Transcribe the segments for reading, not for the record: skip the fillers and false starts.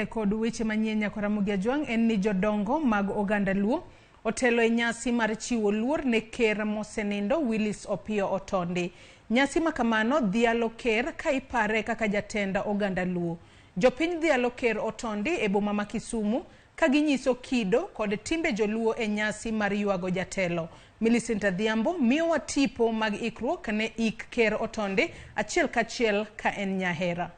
Kod weche manyien Nyakora Ajwang' en ni jodongo mag oganda Luo otelo e nyasi mar chiwo luor ne ker mosenindo Willis Opiyo Otondi. Nyasi ma kamano dhialo ker ka ipare kaka jatend oganda Luo. Jopiny dhialo ker Otondi e boma ma Kisumu ka ginyiso kido kod timbe joluo e nyasi mar ywago jatelo. Millicent Adhiambo miyowa tipo mag ikruok ne ik ker Otondi achiel kachiel ka en Nyahera.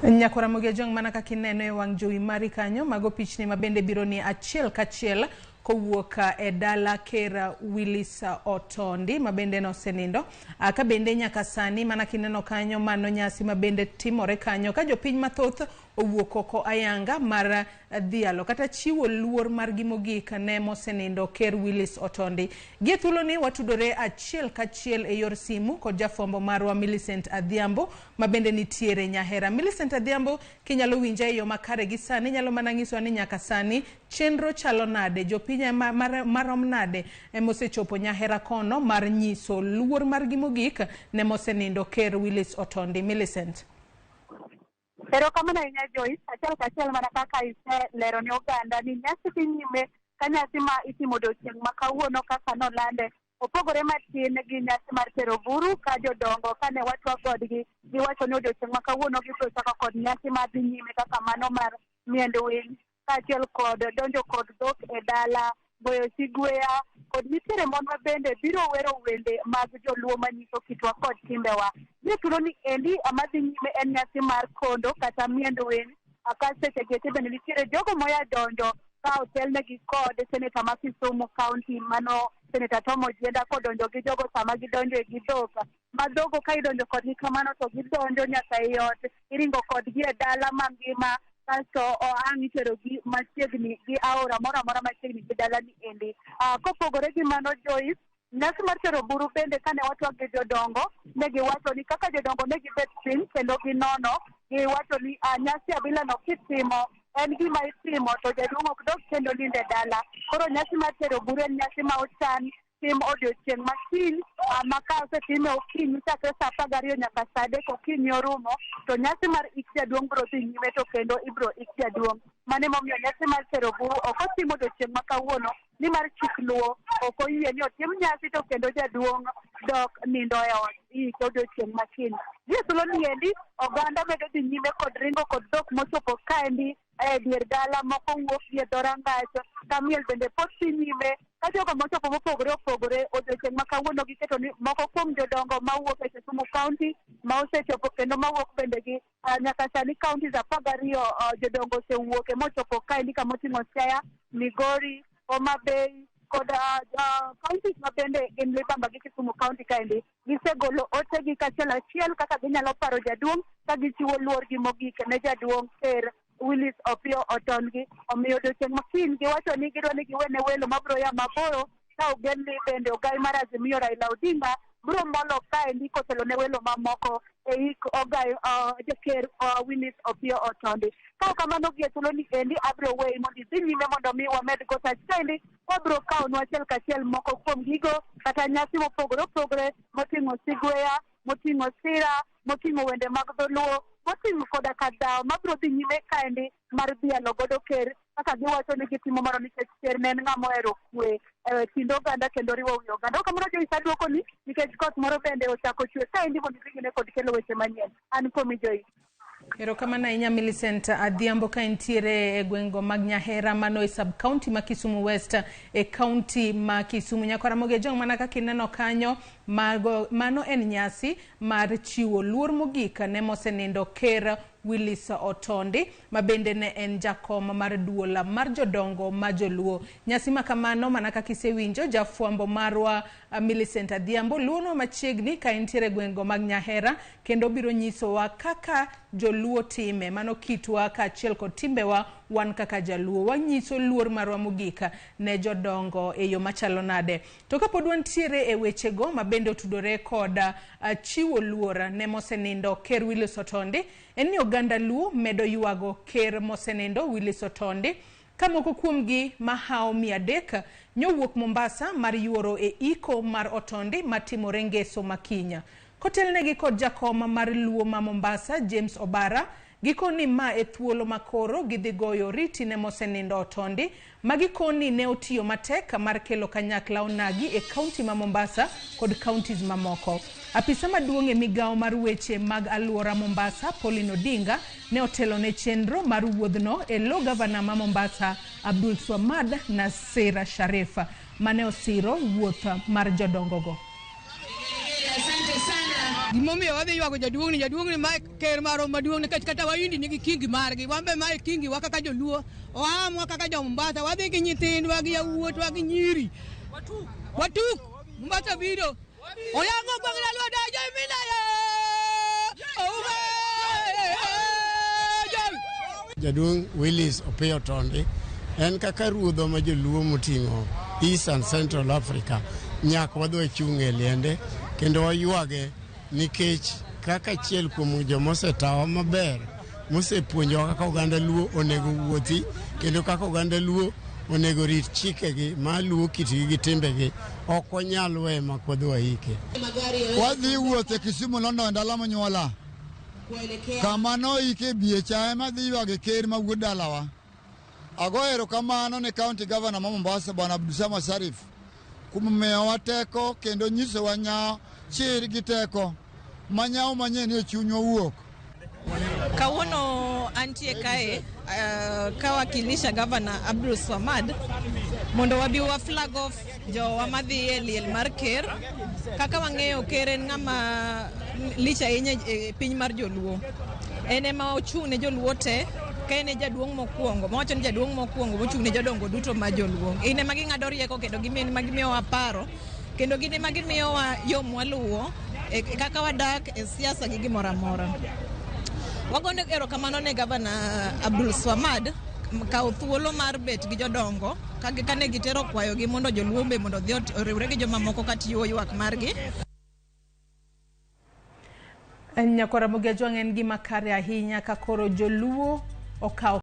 Nyakora Ajwang' mana kaka ineno e wang' jowi mari kanyo, mago pichni ma bende biro ni achiel kachiel kowuok e dala ker Willis Otondi ma bende nosenindo. Ka bende nyaka sani mana kineno kanyo mano nyasi ma bende timore kanyo ka jopiny mathoth owuok oko ayanga mar dhialo kata chiwo luor margi mogik ne mosenindo ker Willis Otondi. Gie thuoloni watudore achiel kachiel e yor simu kod jafwambo marwa Millicent Adhiambo ma bende nitiere Nyahera. Millicent Adhiambo, kinyalo winja e yo makare gi sani, inyalo mana nyisowa ni nyaka sani chenro chalo nade, jopiny marom nade emosechopo Nyahera kono mar nyiso luor margi mogik ne mosenindo ker Willis Otondi. Millicent. Erokamano ahinya Joyce, achiel kachiel mana kaka iselero ne oganda ni nyasi dhi nyime ka nyasi ma itimo odiochieng' ma kawuono kaka nolande opogore matin gi nyasi mar tero buru ka jodongo kane watwa kodgi giwacho ni odiochieng' ma kawuono gibiro chako kod nyasi mar dhi nyime kaka mano mar miend winy kaachiel kod donjo kod dhok e dala, goyo sigweya kod nitiere mon ma bende biro wero wende mag joluo manyiso kitwa kod timbewa. Gie thuoloni endi madhi nyime en nyasi mar kondo kata miend winy ka seche gi eki bende nitiere jogo moya donjo ka otelnegi kod seneta ma Kisumu County mano Seneta Tom Ojienda kodonjo gi jogo sama gidonjo gi dhok. Ma dhogo ka idonjo kodgi kamano to gidonjo nyaka ei ot, iringo kodgi e dala mangima kasto ang' iterogi machiegni gi aora moro amora machiegni gi dalani endi. Kopogore gi mano Joyce, nyasi mar tero buru bende kane watwak gi jodongo ne giwacho ni kaka jodongo ne gibet piny kendo ginono, giwacho ni nyasi abilano kitimo en gima itimo to jaduong' ok dog kendo nindo e dala. Koro nyasi mar tero buru en nyasi ma ochan tim odiochieng' ma kiny ma ka osetime okinyi chakre saa 12 nyaka saa 3 okinyi orumo to nyasi mar ik jaduong' biro dhi nyime to kendo ibiro ik jaduong'. Mano emomiyo nyasi mar tero buru ok otim odiochieng' ma kawuono, nimar chik Luo ok oyie ni otim nyasi to kendo jaduong' dok nindo e ot ike odiochieng' ma kiny. Gie thuoloni endi, oganda medo dhi nyime kod ringo kod dhok mochopo kaendi e dier dala, moko wuok gi e dhorangach, ka miel bende pod dhi nyime ka jogo mochopo mopogore opogore. Odiochieng' ma kawuono giketo ni moko kuom jodongo mawuok e Kisumu County ma osechopo kendo mawuok bende gi nyaka sani counties 12 jodongo osewuok mochopo kaendi kamoting'o Siaya, Migori, Homa Bay kod counties ma bende gin libamba gi Kisumu County kaendi. Gisegolo otegi kachiel achiel kaka ginyalo paro jaduong' ka gichiwo luorgi mogik ne jaduong' Ker Willis Opiyo Otondi. Omiyo odiochieng' ma kiny giwacho ni gidwa ni giwene welo mabiro ya maboro, ka ogen ni bende ogai mar Azimio Raila Odinga biro molo kaendi kotelo ne welo mamoko e ik ogai jaker Willis Opiyo Otondi. Ka kamano gie thuoloni endi abiro weyi mondo idhi nyime mondo mi wamed go tach kaendi. Wabiro kawonu achiel kachiel moko kuom gigo kata nyasi mopogore opogore moting'o sigweya, moting'o sira, moting'o wende mag dholuo, moting'o koda ka dhawo mabiro dhi nyime kaendi mar dhialo godo ker kaka giwacho ni gitimo mano nikech ker ne en ng'ama ohero kwe e kind oganda kendo riwo wi oganda. Kamano Joyce aduokoni nikech koth moro bende ochako chwe kaendi mondo idhi nyime kod kelo weche manyien. An kuomi Joyce. Erokamano ahinya Millicent Adhiambo ka entiere e gweng'go mag Nyahera mano e sub county ma Kisumu West e county ma Kisumu. Nyakwar Ramogi Ojwang', mana kaka ineno kanyo, mago, mano en nyasi mar chiwo luor mogik ne mosenindo Ker Willis Otondi ma bende ne en jakom mar duol mar jodongo ma joluo. Nyasi ma kamano mana kaka isewinjo jafwambo marwa Millicent Adhiambo luonwa machiegni ka entiere e gweng'go mag Nyahera kendo biro nyisowa kaka joluo time. Mano kitwa kaachiel kod timbewa wan kaka jaluo. Wanyiso luor marwa mogik ne jodongo e yo machalo nade. To kapod wantiere e wechego ma bende otudore kod chiwo luor ne mosenindo Ker Willis Otondi, en ni oganda Luo medo ywago ker mosenindo Willis Otondi ka moko kuomgi mahawo 300 nyowuok Mombasa mar yuoro e iko mar Otondi matimore ngeso makinya. Kotelnegi kod jakom mar Luo ma Mombasa James Obara, gikoni ma e thuolo makoro gidhi goyo oriti ne mosenindo Otondi ma gikoni ne otiyo matek mar kelo kanyakla onagi e kaunti ma Mombasa kod counties mamoko. Apisa maduong' e migawo mar weche mag aluora Mombasa, Pauline Odinga, ne otelo ne chenro mar wuodhno e lo gavana ma Mombasa Abdul Swamad Nasir Sharif mane osiro wuoth mar jodongogo. Gimomiyo wadhi ywago jaduong'ni, jaduong'ni mae ker marwa maduong' nikech kata Wahindi nigi kingi margi, wan be mae kingi wa kaka joluo, oamwa kaka jo Mombasa, wadhi gi nyithindwa gi yawuotwa gi nyiri. Watuk, Mombasa biro. Oyango gweng' Lwanda Jemina ye! Oume! Jaduong' Willis Opiyo Otondi en kaka ruodhwa ma joluo moting'o East and Central Africa nyaka wadhi wachung' e liende kendo waywage nikech kaka achiel kuom joma osetawa maber mosepuonjowa kaka oganda Luo onego wuothi kendo kaka oganda Luo onego rit chikegi maluwo kitgi gi timbegi ok wanyal weyo mak wadhi waike. Wadhi wuoth e Kisumu London dala monyuola kama noike biecha ema dhi ywage ker ma wuod dalawa. Ago erokamano ne county governor ma Mombasa Bwana Abdulsamad Sharif kuom miyowa teko kendo nyisowa nyawo chir gi teko ma nyawo manyien e chunywa wuok. Kawuono antie kae kawakilisha Governor Abdul Swamad mondo wabi wa flag off jowa madhi e liel mar ker. Kaka wang'eyo ker en ng'ama lich ahinya e piny mar joluo. En ema ochung' ne joluo te ka en e jaduong' mokwongo, mawacho ni jaduong' mokwongo mochung' ne jodongo duto ma joluo. Gin ema ging'ado rieko kendo gin ema gimiyowa paro kendo gin ema gimiyowa yo mwaluwo e kaka wadak e siasa gi gimoro amora. Wagono erokamano ne Gavana Abdul Swamad kawo thuolo mar bet gi jodongo kane gitero kwayogi mondo joluo be mondo odhi oriwre gi jomamoko katiyo ywak margi. Nyakwar Ramogi Ojwang' en gima kare ahinya ka koro joluo okawo